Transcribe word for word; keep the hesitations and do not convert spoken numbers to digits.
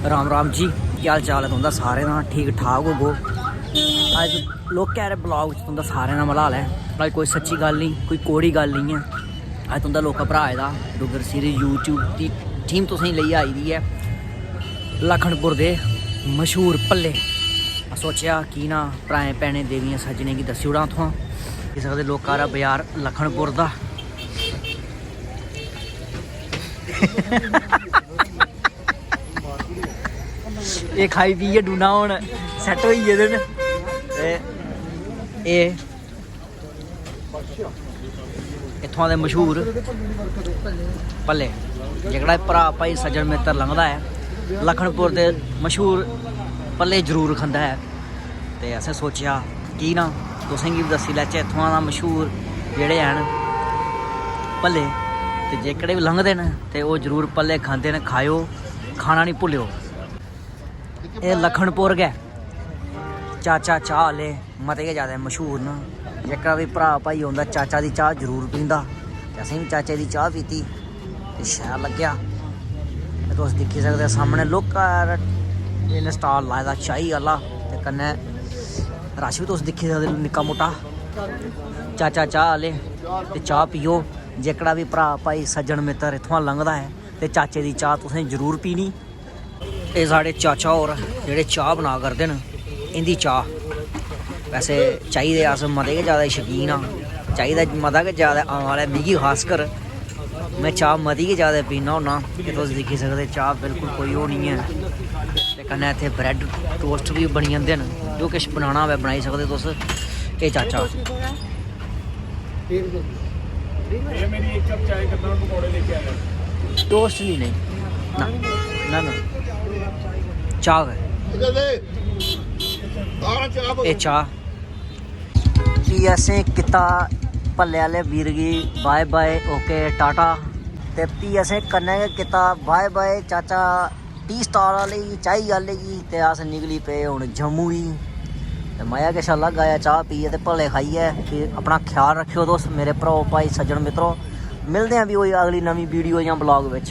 राम राम जी, केह् हाल चाल ऐ तुं'दा सारें दा? ठीक ठाक होगो। अज्ज लौह्के हारे ब्लॉग च तुं'दा सारें दा मलाल ऐ। अज्ज कोई सच्ची गल्ल निं, कोई कौड़ी गल्ल निं ऐ। अज्ज तुं'दा लौह्का भ्राऽ आए दा, डुग्गर सीरीज YouTube दी टीम तुसेंगी लेइयै आई दी ऐ लखनपुर दे मशहूर भल्ले। में सोचेआ की ना भ्राएं भैनें देवियें सज्जनें गी दस्सी ओड़ां इत्थुआं। दिक्खी सकदे लोक, सारा बजार लखनपुर दा। एह् खाई पियै डूना हून सैट्ट होई गेदे न। ते एह् इत्थुआं दे मशहूर भल्ले, जेह्कड़ा भ्राऽ भाई सज्जन मित्तर लंघदा ऐ, लखनपुर दे मशहूर भल्ले जरूर खंदा ऐ। ते असें सोचेआ की ना तुसेंगी बी दस्सी लैचै इत्थुआं दा मशहूर जेह्ड़े हैन भल्ले। ते जेह्कड़े बी लंघदे न ते ओह् जरूर भल्ले खंदे न, खाएओ, खाना निं भुल्लेओ। एह् लखनपुर गै चाचा चाह् आह्ले मते गै जैदा मशहूर न। जेह्का बी भ्राऽ भाई औंदा, चाचा दी चाह् जरूर पींदा। ते असें बी चाचे दी चाह् पीती ते शैल लग्गेआ। ते तुस दिक्खी सकदे सामनै लौह्का हारा इ'नें स्टाल लाए दा चाही आह्ला, ते कन्नै रश बी तुस दिक्खी सकदे निक्का मुट्टा। चाचा चाह् आह्ले, ते चाह् पियो। जेह्कड़ा बी भ्राऽ भाई सज्जन मित्तर इत्थुआं लंघदा ऐ, ते चाचे दी चाह् तुसें जरूर पीनी। एह् साढ़े चाचा होर जेह्ड़े चाह् बना करदे न, इं'दी चाह्। वैसे चाही दे अस मते गै जैदा शकीन आं, चाही दा मता गै जैदा आम आह्ला ऐ, मिगी खासकर। में चाह् मती गै जैदा पीना होन्ना। ते तुस दिक्खी सकदे, चाह् बिल्कुल कोई ओह् निं ऐ। ते कन्नै इत्थै ब्रैड टोस्ट बी बनी जंदे न, जो किश बनाना होऐ बनाई सकदे तुस। एह् चाचा। भैया, मेरी एक कप चाय करना और पकौड़े लेके आना। टोस्ट नहीं, नहीं। ना, ना, ना। चाह् गै। इधर दे। आ, चाह्। एह् चाह्। फ्ही असें कीता भल्ले आह्ले वीर गी बाय बाय, ओके, टाटा। ते फ्ही असें कन्नै गै कीता बाय बाय चाचा टी स्टाल आह्ले गी, चाही आह्ले गी। ते अस निकली पे हून जम्मू गी। ते मज़ा किश अलग आया चाह् पियै ते भल्ले खाइयै। फ्ही अपना ख्याल रक्खेओ तुस मेरे भ्राओ, भाई, सज्जन मित्रो। मिलदे आं फ्ही कोई अगली नमीं वीडियो जां ब्लॉग बिच।